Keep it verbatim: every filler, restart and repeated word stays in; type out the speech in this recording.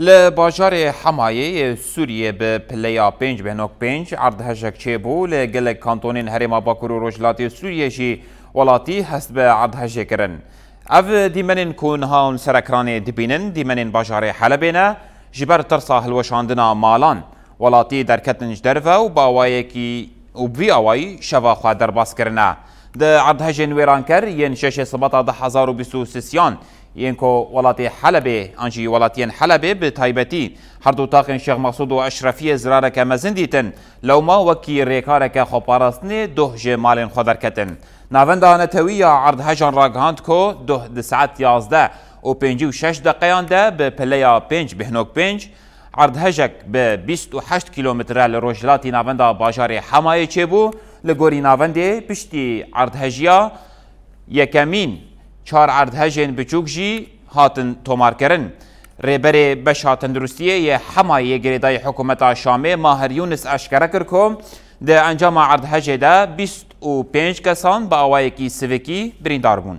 Li bajarê Hemayê yê Sûriyê bi pileya pênc bêhnok pênc erdhejek çêbû, li gelek kantonên herêma Bakur û Rojhilatê Sûriyê jî welatî hest bi erdhejê kirin. Ev dîmenên ku niha hûn ser ekranê dibînin, dîmenên bajarê Helebê ne, ji ber tirsa hilweşandina malan, welatî derketin ji derve û bi awayekî û bi vî awayî şeva xwe derbas kirine. Di erdhejên wêranker yên şeşê Sibata du hezar û bîst û sêyan yên ku welatê Helebê an jî welatiyên Helebê bi taybetî her du taxên Şêx Mesûd û Eşrefiyê zirareke mezin dîtin, lewma wekî rêkareke xweparastinê doh ji malên xwe derketin. Navenda netewî ya erdhejan ragihand ku doh di saet yazdeh û pêncî û şeş deqeyan de bi pileya pênc bêhnok pênc, erdhejek bi bîst û heşt kîlometre li rojhilatî navenda bajarê Hemayê çêbû. Li gorî navendê, piştî erdhejiya yekemîn, çar erdhejên biçûk jî hatin tomarkirin. Rêberê Beşa Tenduristiyê yê Hemayê yê girêdayî hikûmeta Şamê Mahir Yûnis eşkere kir ku di encama erdhejê de bîst û pênc kesan bi awayekî sivikî birîndar bûn.